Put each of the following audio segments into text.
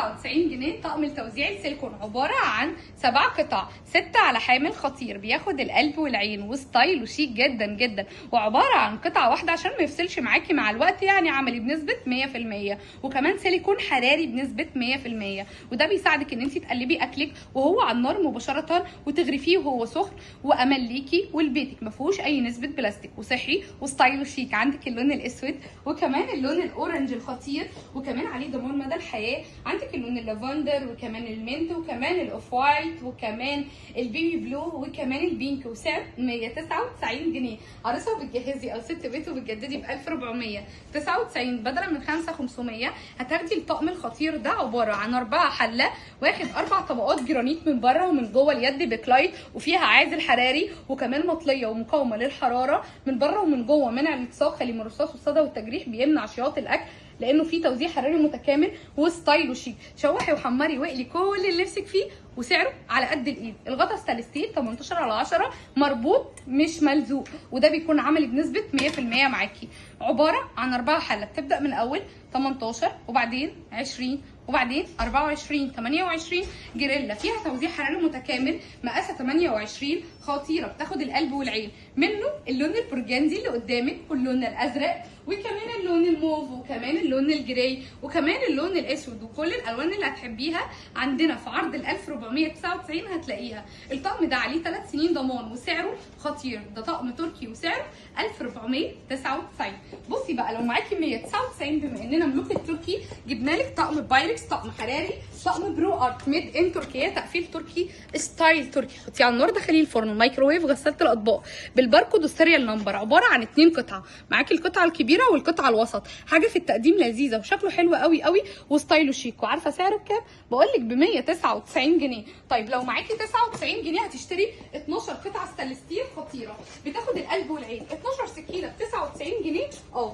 299 جنيه طقم التوزيع السيليكون، عبارة عن 7 قطع، 6 على حامل خطير بياخد القلب والعين و style وشيك جدا جدا، وعبارة عن قطعه واحدة عشان ما يفصلش معاكي مع الوقت، يعني عملي بنسبة 100%، وكمان سيليكون حراري بنسبة 100%، وده بيساعدك ان انت تقلبي اكلك وهو على النار مباشرة وتغرفيه وهو سخن، وامان ليكي ولبيتك، ما فيهوش اي نسبه بلاستيك، وصحي و style وشيك. عندك اللون الاسود وكمان اللون ال orange الخطير، وكمان عليه ضمان مدى الحياة. عندك اللون اللافندر وكمان ال mint وكمان ال off white وكمان ال baby blue وكمان ال pink، وسعر 199 جنيه. عروسه وبتجهزي او ست بيت وبتجددي ب 1499 بدلا من 5500 هتاخدي الطقم الخطير ده، عبارة عن 4 حله، واخد 4 طبقات جرانيت من بره ومن جوه، اليد بكلايت وفيها عازل حراري وكمان مطليه ومقاومة للحرارة من بره ومن جوه، منع الالتصاق، خالي من الرصاص والصدى والتجريح، بيمنع شياط الاكل لانه فيه توزيع حراري متكامل و style وشيك. شوحي وحمري واقلي كل اللي نفسك فيه، وسعره على قد الايد. الغطا stainless steel 18 على 10 مربوط مش ملزوق، وده بيكون عملي بنسبة 100% معاكي. عبارة عن 4 حله، بتبدا من اول 18 وبعدين 20 وبعدين 24 28. جريلا فيها توزيع حراري متكامل، مقاسها 28، خطيرة بتاخد القلب والعين. منه اللون ال burgundy اللي قدامك واللون الازرق وكمان اللون الموف وكمان اللون ال gray وكمان اللون الاسود، وكل الالوان اللي هتحبيها عندنا في عرض ال 1499 هتلاقيها. الطقم ده عليه 3 سنين ضمان وسعره خطير، ده طقم تركي وسعره 1499. بصي بقى، لو معاكي 199، بما اننا ملوك التركي جبنا لك طقم بايركس، طقم حراري، طقم Pro Art made in تركيا، تقفيل تركي، style تركي. حطيه على النار، دخليه الفرن، الميكروويف، غسالة الاطباق، بالباركود وال serial number. عبارة عن 2 قطعه، معاكي القطعة الكبيرة والقطعه الوسط، حاجة في التقديم لذيذة وشكله حلو قوي قوي و style ه شيك. وعارفه سعره بكام؟ بقول لك ب 199 جنيه. طيب لو معاكي 99 جنيه هتشتري 12 قطعه stainless steel خطيرة بتاخد القلب والعين، 12 سكينة ب 99 جنيه.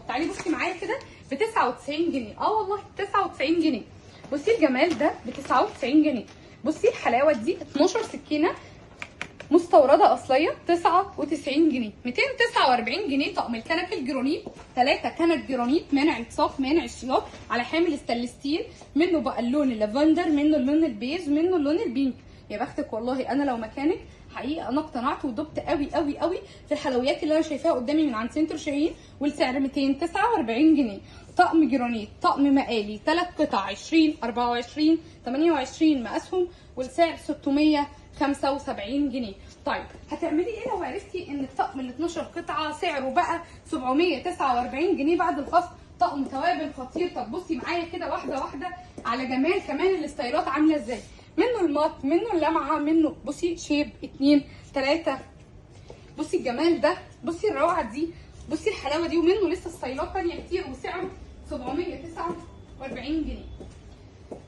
تعالي بصي معايا كده، ب 99 جنيه، اه والله 99 جنيه. بصي الجمال ده ب 99 جنيه، بصي الحلاوة دي، 12 سكينة مستورده اصلية 99 جنيه. 249 جنيه طقم الكنك الجرانيت، 3 كنك جرانيت، مانع التصاق، مانع الشياط، على حامل stainless steel. منه بقى اللون اللافندر، منه اللون البيج، منه اللون ال pink. يا بختك والله، انا لو مكانك حقيقة انا اقتنعت ودبت قوي قوي قوي في الحلويات اللي انا شايفاها قدامي من عند سنتر شاهين، والسعر 249 جنيه. طقم جرانيت، طقم مقالي، 3 قطع، 20 24 28 مقاسهم، والسعر 675 جنيه. طيب هتعملي ايه لو عرفتي ان الطقم ال 12 قطعه سعره بقى 749 جنيه بعد الخصم؟ طقم توابل خطير. طب بصي معايا كده واحدة واحدة على جمال كمان الستايلات عامله ازاي، منه ال matte، منه اللمعه، منه بصي shape 2 3. بصي الجمال ده، بصي الروعة دي، بصي الحلاوة دي، ومنه لسه ستايلات تانية كتير، وسعره 749 جنيه.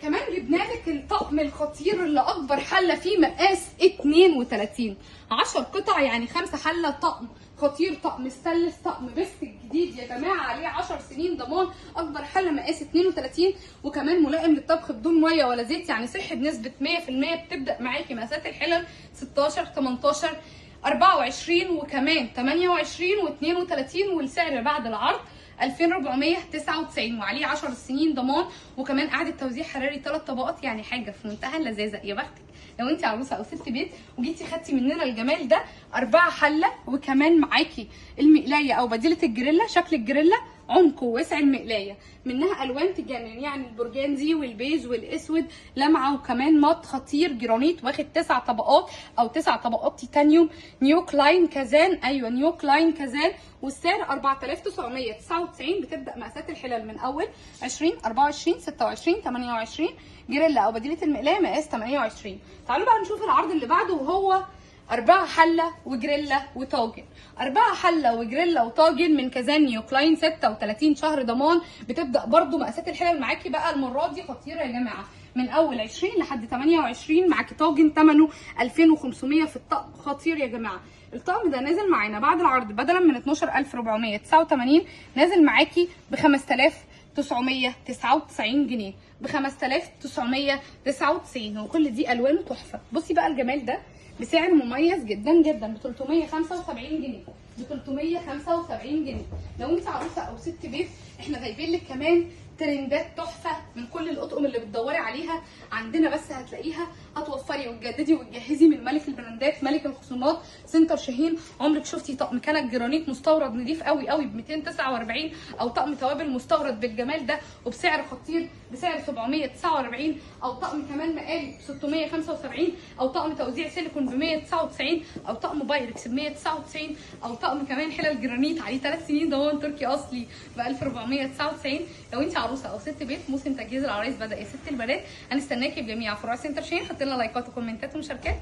كمان جبنا لك الطقم الخطير اللي اكبر حله فيه مقاس 32، 10 قطع يعني 5 حله، طقم خطير، طقم ستانلس، طقم Best الجديد يا جماعه، عليه 10 سنين ضمان. اكبر حله مقاس 32 وكمان ملائم للطبخ بدون مية ولا زيت، يعني صحي بنسبة 100%. بتبدا معاكي مقاسات الحلل 16 18 24 وكمان 28 و32، والسعر بعد العرض 2499 وعليه 10 سنين ضمان، وكمان قاعدة توزيع حراري 3 طبقات، يعني حاجة في منتهى اللذاذه. يا بختك لو انت عروسه او ست بيت وجيتي خدتي مننا الجمال ده، 4 حله وكمان معاكي المقلايه او بديله الجريلا، شكل الجريلا، عمق ووسع المقلايه، منها الوان تجنن، يعني ال burgundy والبيج والاسود، لمعة وكمان matte خطير، جرانيت واخد 9 طبقات او 9 طبقات تيتانيوم، New Klein Kazan، ايوه New Klein Kazan، والسعر 4999. بتبدا مقاسات الحلال من اول 20 24 26 28، جريلا او بديله المقلايه مقاس 28. تعالوا بقى نشوف العرض اللي بعده، وهو أربعة حلة وجريلا وطاجن. أربعة حلة وجريلا وطاجن من كازان New Klein، 36 شهر ضمان. بتبدأ برضو مقاسات الحلل معاكي بقى المرة دي خطيرة يا جماعة، من أول 20 لحد 28. معاكي طاجن ثمنه 2500 في الطقم، خطير يا جماعة. الطقم ده نازل معانا بعد العرض بدلا من 12489 نازل معاكي ب 5999 جنيه، ب 5999، وكل دي الوانه تحفه. بصي بقى الجمال ده بسعر مميز جدا جدا ب 375 جنيه، ب 375 جنيه. لو انت عروسه او ست بيت احنا جايبين لك كمان ترندات تحفة من كل الاطقم اللي بتدوري عليها عندنا، بس هتلاقيها. هتوفري وتجددي وتجهزي من ملك البراندات، ملك الخصومات، سنتر شاهين. عمرك شفتي طقم كنك جرانيت مستورد نضيف قوي قوي ب 249، او طقم توابل مستورد بالجمال ده وبسعر خطير بسعر 749، او طقم كمان مقالي ب 675، او طقم توزيع سيليكون ب 199، او طقم بايركس ب 199، او طقم كمان حلل جرانيت عليه 3 سنين ضمان تركي اصلي ب 1499. لو انت عروسه او ست بيت، موسم تجهيز العرايس بدا يا ست البنات. هنستناكي بجميع فروع سنتر شاهين. حطي لنا لايكات وكومنتات ومشاركات،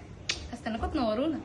هستناكم تنورونا.